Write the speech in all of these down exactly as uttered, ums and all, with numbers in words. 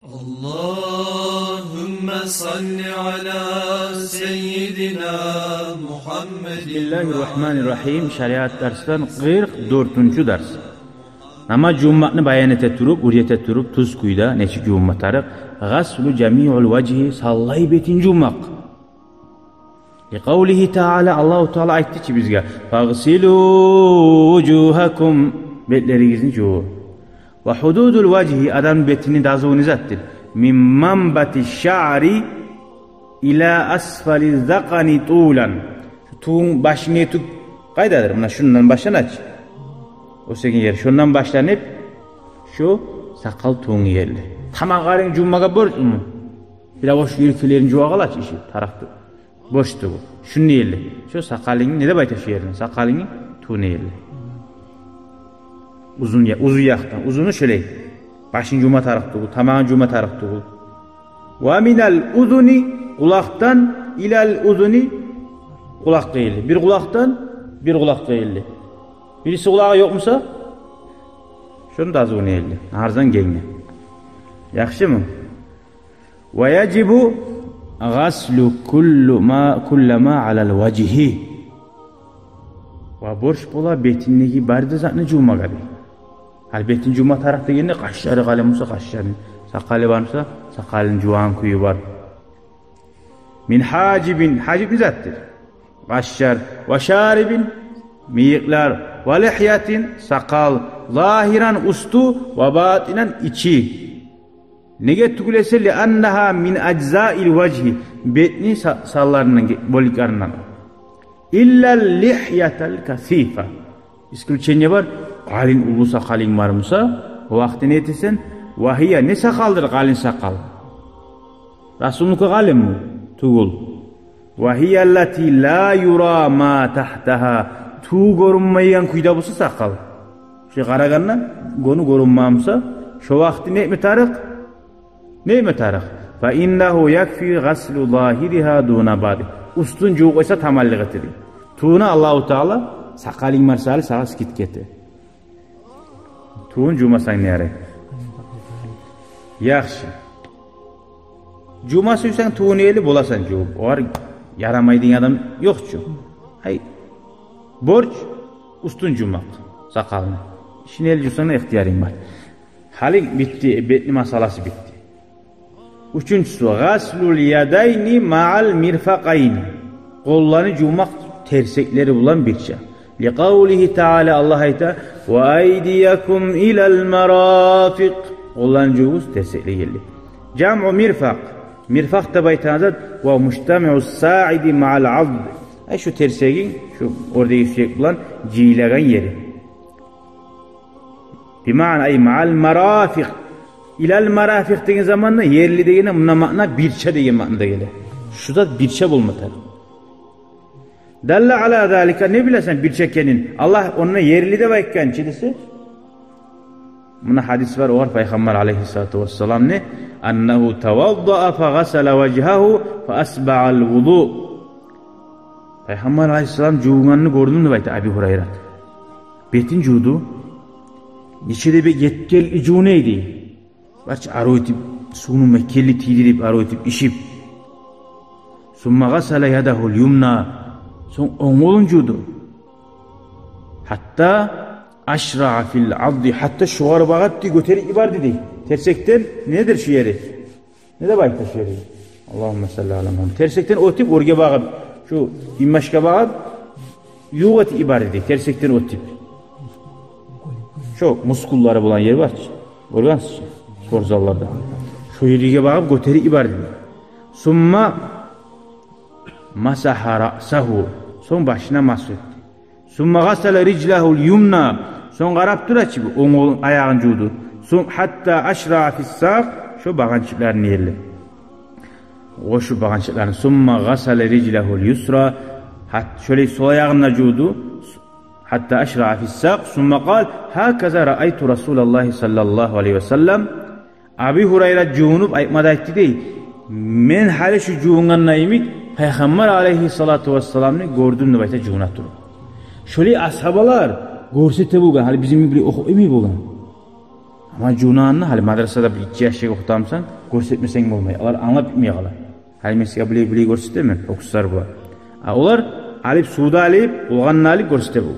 اللهم صل على سيدنا محمد. Бисмиллагьи ррагьмани ррагьим. Шариат дарсдан къыркъ дёртюнчю дарс. Намаз жувунмакъны баян эте туруп, уьйрете туруп, тюз кюйде нечик жувунма тарыкъ? Гъаслу жамиъил важгьи, савлай бетин жувунмакъ. Ликъавлигьи таала, Аллагьу Таала айтды чы бизге: «Фагъсилу вужугьакум», бетлеригизни жувугъуз. Ва гьудудул важгьи, адам бетини дазусу не затдыр? Мин манбати шаъри ила асфали закъани тулан. Шу тюгюн башынга тюк къайдадыр? Муна шундан башлана чы. Оьсеген ер. Шондан башланып, шу сакъал тюгюнге ерли. Тамагъынг жувунмагъа борчму? Бирев шу ёлкелерин жувагъа ала чы, иши тарыкъ тюгюл. Борч тюгюл. Шунда ерли. Шу сакъалынгны, не деп айта шу ерин? Сакъалынгны тюгюнге ерли. Узун я-, узун якъдан. Узуну шолай. Башынг жувма тарыкъ тюгюл, тамагъынг жувма тарыкъ тюгюл. Ва минал узуни, къулакъдан, илал узуни, къулакъгъа ерли. Бир къулакъдан бир къулакъгъа ерли. Бириси къулагъы ёкъ буса, шону дазусуна ерли. Арзан генге. Яхшымы? Ва яжибу гъаслу кулли ма, кулли ма алал важгьи. Ва борч бола бетиндеги бары да затны жувмагъа дей. Гьали бетин жувма тарыкъ дегенде, къашлары къалын буса къашларын, сакъалы бар буса сакъалын жувагъан кюю бар. Мин гьажибин, гьажиб не затдыр? Къашлар. Ва шарибин, мыйыкълар. Ва лигьятин, сакъал. Загьиран, уьстю, ва батинан, ичи. Неге тюгюл эсе, лианнагьа мин ажзаил важгьи, бетни са-, санларындан ге-, бёлюклеринден. Илла лигьятал касифа. Исключение бар. Къалын уллу сакъалынг бар буса, о вакъти не этесен? Ва гьия, не сакъалдыр къалын сакъал? Расулнуки къалынмы? Тюгюл. Ва гьия ллати ла юра ма тагьтагьа. Тюбю гёрюнмейген кюйде буса сакъал, шо къарагъанда гёню гёрюнмей буса, шо вакъти не этме тарыкъ? Не этме тарыкъ? Фа иннагьу якфи гъаслу загьиригьа дуна баъди. Уьстюн жувуп къойса таманлыкъ этеди. Тюбюн Аллагьу Таала сакъалынг бар саялы сагъа скидка эте. Тюбюн жувмасанг не ярай? Яхшы. Жувма сюйсенг тюбюн ерли боласан жувуп. Огъар ярамай деген адам ёкъ чу. Ай, борч уьстюн жувмакъ, сакъалны. Ишин ерли жувсанг да ихтиярынг бар. Гьали битди, бетни масъаласы битди. Уьчюнчюсю, гъаслул ядайни маъал мирфакъайни. Къолланы жувмакъ терсеклери булан бирче. Ликъавлигьи таала, Аллагь айта: «Ва айдиякум илал марафикъ». Къолланы жувугъуз терсеклеге ерли. Жамъу мирфакъ. Мирфакъ деп айтагъан зат: «Ва мужтамиъу саъиди маъал азд». Ай, шу терсегинг, шу оьрдеги сюек булан жыйылагъан ери. Бимаъна, ай, маъал марафикъ. Илал марафикъ деген заманда, ерли дегенде, мунда маъна бирче деген маънада геле. Шу зат бирче болма тарыкъ. Далла ала залика, не билесен бирче экенин? Аллагь онда ерли деп айтгъан чы десе. Муна гьадис бар огъар, Пайхаммар алайгьиссалату вассаламны: «Аннагьу таваддаа фагъасала важгьагьу фаасбагъал вузу». Пайхаммар алайгьиссалам жувунгъанны гёрдюм деп айта Аби Гьурайрат. Бетин жувду. Нече де бек еткенли жувуна эди. Барча арив этип, сувну мекенли тийдирип, арив этип ичип. Сумма гъасала ядагьул юмна. Сонг онг къолун жувду. Гьатта ашраа фил азди. Гьатта шогъар багъып гётерип йиберди дей. Терсекден недир шу ери? Не деп айта шу ери? Аллагьумма салли ала Мугьаммад. Терсекден оьтюп, оьрге багъып, шу инбашгъа багъып, ювукъ этип йиберди дей, терсекден оьтюп. Шо мускуллары булан ер бар чы, гёргенсиз чи, спортзалларда. Шо ерге багъып гётерип йиберди. Сумма масагьа раъсагьу. Сонг башына масгь этди. Сумма гъасала рижлагьул юмна. Сонг къарап тура чы бу, онг къолун, аягъын жувду. Сум-, гьатта ашраа фиссакъ, шо багъанчыкъларын ерли. О, шу багъанчыкъларын. Сумма гъасала рижлагьул юсра. Гьат-, шолай сол аягъын да жувду. Гьатта ашраа фиссакъ. Сумма къал: «Гьаказа раайту Расулаллагьи саллаллагьу алайгьи ва саллам». Аби Гьурайра жувунуп айтма да айтды дей: «Мен гьали шу жувунгъанда йимик Пайхаммар алайгьиссалату вассаламны гёрдюм», – деп айта жувуна туруп. Шолай асгьабалар гёрсете болгъан, гьали бизин йимик бир охуп йимик болгъан. Амма жувунагъанда, гьали мадрасада бир гиччи яшгъа охутамсан, гёрсетмесенг болмай. Олар англап битмей къала. Гьали мен сизге булай-булай гёрсетемен, оьксюзлер булан. А олар алып, сувда алып, болгъанны алып гёрсете бу.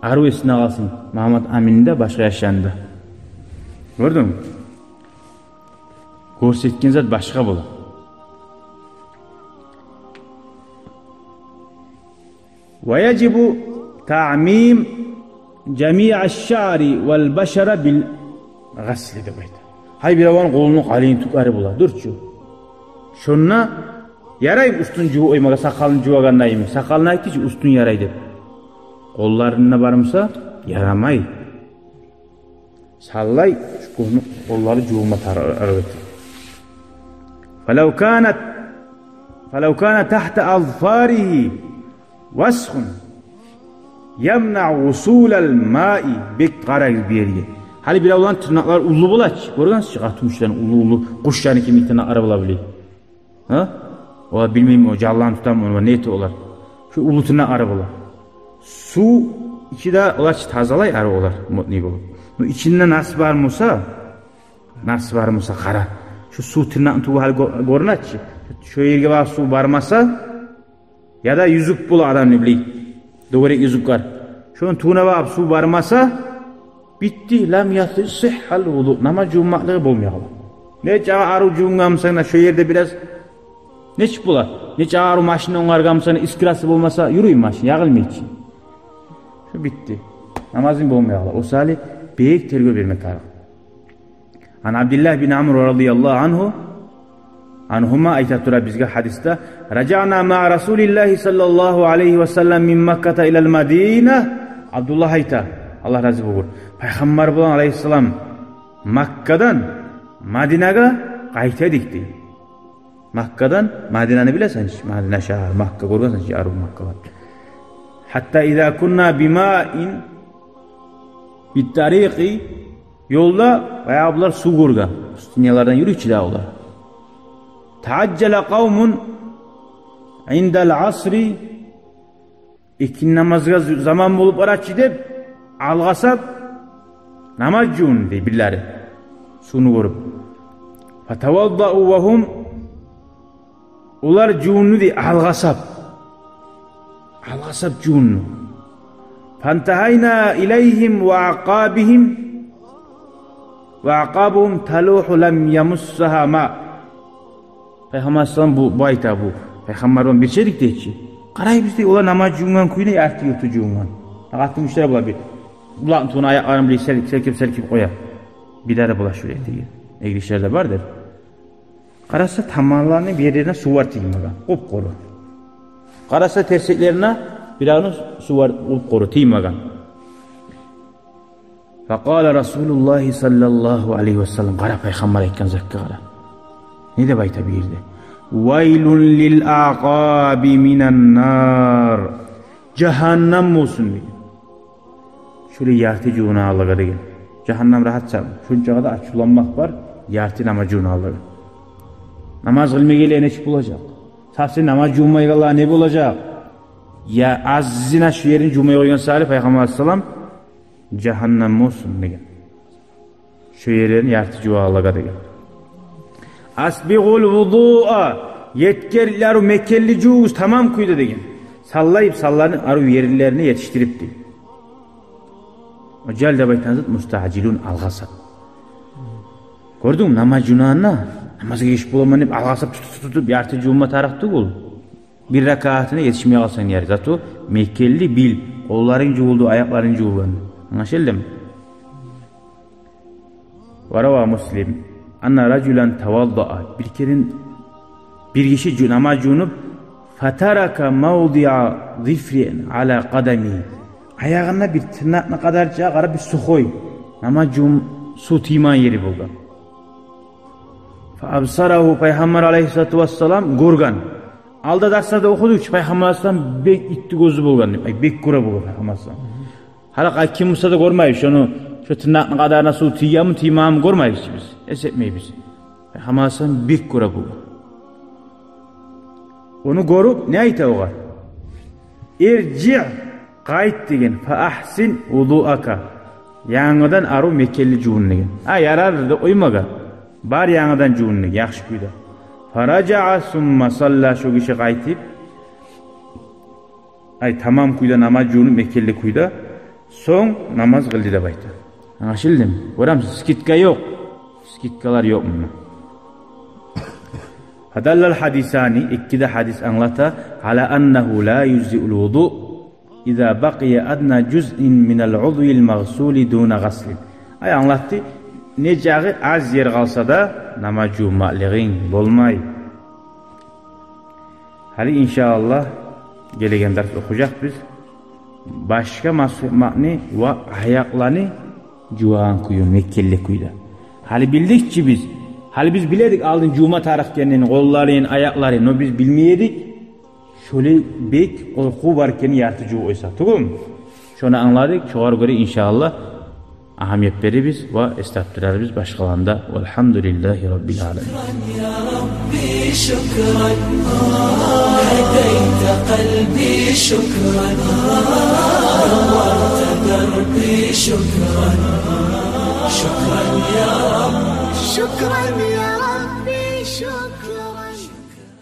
Арив эсинде къалсын Магьаммат Аминни де, башгъа яшланы да. Гёрдюнгмю? Гёрсетген зат башгъа бола. ويجب تعميم جميع الشعر والبشرة بالغسل деп айта. Гьай, биревню къолуну къалын тюклери бола, дюр чю. Шонда яраймы уьстюн жувуп къоймагъа, сакъалын жувагъанда йимик? Сакъалын айтды чы, уьстюн ярай деп. Къолларында бар буса, ярамай. Савлай шу кюйню къоллары жувулма тарыкъ. فلو كانت، فلو كان تحت أظفاره وسخ يمنع وصول الماء. Бек къарайгъыз бу ерге. Гьали биревлени тырнакълары уллу бола чы. Гёргенсиз чи, къатынгишилени уллу-уллу, къушланы кимик тырнакълары бола, биле. Гьа? Олар, билмеймен, о жанланы тутамы, олар не эте олар? Шу уллу тырнакълары бола. Сув ичи де олар чы тазалай, арив олар, модный болуп. Ну, ичинде нас бар буса, нас бар буса, къара. Шу сув тырнакъны тюбю гьали гё-, гёрюне чи. Шо ерге багъып сув бармаса, яда юзюк бола адамны, биле, дёгерек юзюк бар. Шону тюбюне багъып сув бармаса, битди, لم يصح الوضوء. Намаз жувунмакълыгъы болмай къала. Нечакъы арив жувунгъан бусанг да, шо ерде бираз нечик бола? Нечакъы арив машинни онгаргъан бусанг да, искрасы болмаса, юрюй машин, ягъылмай чы. Шо битди. Намазынг болмай къала. О саялы бек тергев берме тарыкъ. عن عبد الله بن عمرو رضي الله عنه، عنهما, айта тура бизге гьадисде: رجعنا مع رسول الله صلى الله عليه وسلم من مكة إلى المدينة. Абдуллагь айта, Аллагь рази болгъур: Пайхаммар булан, алайгьиссалам, Маккадан Мадинагъа къайта эдик, дей. Маккадан Мадинаны билесен чи, Мадина шагьар, Макка, гёргенсен чи, арив Макка бар. حتى إذا كنا بماء بالطريق. Ёлда баягъы булар сув гёрген. Пустынялардан юрюй чи дагъы олар. تعجل قوم عند العصر. Экинни намазгъа з-, заман болуп бара чы деп, алгъасап намаз жувунду, дей, бирлери, сувну гёрюп. فتوضأوا وهم Олар жувунду, дей, алгъасап. Алгъасап жувунду. فانتهينا إليهم وأعقابهم، وأعقابهم تلوح لم يمسها ماء. Пайхаммар алайгьиссалам бу, бу айта бу. Пайхаммар булан бирче эдик, дей чи. Къарайбыз, дей, олар намаз жувунгъан кюйде ярты-юрту жувунгъан. Къатынгишилер булар бир булакъны тюбюне аякъларын биле селк-, селкип-селкип къоя. Бидар булар шулай деген. Эгер ишлер де бардыр. Къараса, таманларыны бир ерине сув бар тиймеген, къуп-къуру. Къараса, терсеклерине биревню сув бар къуп-къуру тиймеген. فقال رسول الله صلى الله عليه وسلم, къара, Пайхаммар айтгъан затгъа къара. Не деп айта бу ерде? ويل للأعقاب من النار. Жагьаннам болсун, деген. Шулай ярты жувунагъанлагъа, деген. Жагьаннам рагьат чакъы. Шунчагъа да ачувланмакъ бар, ярты намаз жувунагъанлагъа. Намаз къылмай геле нечик болажакъ? Совсем намаз жувунмайгъанлагъа не болажакъ? Я азына шу ерин жувмай къойгъан саялы, Пайхаммар алайгьиссалам, жагьаннам болсун, деген. Шо ерлерин ярты жувагъанлагъа, деген. أسبغوا الوضوء, етгер арив, мекенли жувугъуз, тамам кюйде, деген. Савлайып, савланы арив ерлерине етишдирип, дей. О жал деп айтагъан зат مستعجلون, алгъасап. Гёрдюнгмю, намаз жувунагъанда, намазгъа геч боламан деп алгъасап, тутуп-тутуп, ярты жувунма тарыкъ тюгюл. Бир ракаатына етишмей къалсанг ярай. Зато мекенли бил, къолларынг жувулду, аякъларынг жувулгъан. Англашылдымы? وروى مسلم أن رجلا توضأ. Бир керен бир гиши жу-, намаз жувунуп, فترك موضع ظفر على قدمه. Аягъында бир тырнакъны къадарча къара бир сухой. Намаз жувун-, сув тиймеген ери болгъан. فأبصره, Пайхаммар алайгьиссалату вассалам гёрген. Алда дарсларда охудукъ чу, Пайхаммар алайгьиссалам бек итти гёзлю болгъан деп. Ай, бек гёре болгъан Пайхаммар алайгьиссалам. Гьали къай ким буса да гёрмейбиз шону, шо тырнакъны къадарына сув тийгенми, тиймегенми гёрмейбиз чи биз. Эс этмейбиз. Пайхаммар алайгьиссалам бек гёре болгъан. Ону гёрюп, не айта огъар? ارجع, къайт, деген. فأحسن وضوءك. янгыдан арив мекенли жувун деген. А, ярар деп къоймагъа. Бар янгыдан жувун деген, яхшы кюйде. Фаражаа сумма салла, шо гиши къайтып, ай, тамам кюйде намаз жувунуп, мекенли кюйде, сонг намаз къылды деп айта. Англашылдымы? Гёремисиз, скидка ёкъ. Скидкалар ёкъ мунда. Фадаллал хадисани, эки де хадис англата, ала аннагьу ла южзиул вудуъ иза бакъия адна жузъин минал удвил магъсули дуна гъаслин. Ай, англатды, не жагъы аз ер къалса да, намаз жувунмакълыгъынг болмай. Гьали, иншааллагь, гелеген дарс охужакъбыз башгъа масгьу этмекни ва аякъланы жувагъан кюйню, мекенли кюйде. Гьали билдик чи биз. Гьали биз биле эдик алдын жувма тарыкъ экенин, къолларын, аякъларын, но биз билмей эдик шолай бек къоркъув бар экенин, ярты жувуп къойса, тюгюлмю? Шону англадыкъ, шогъар гёре, иншааллагь, агьамият беребиз ва эс тапдырарбыз башгъаланы да. Валгьамдулиллагьи раббил аламин. شكرا يا ربي، شكرا. هديت قلبي، شكرا. نورت دربي، شكرا. شكرا يا رب. شكرا يا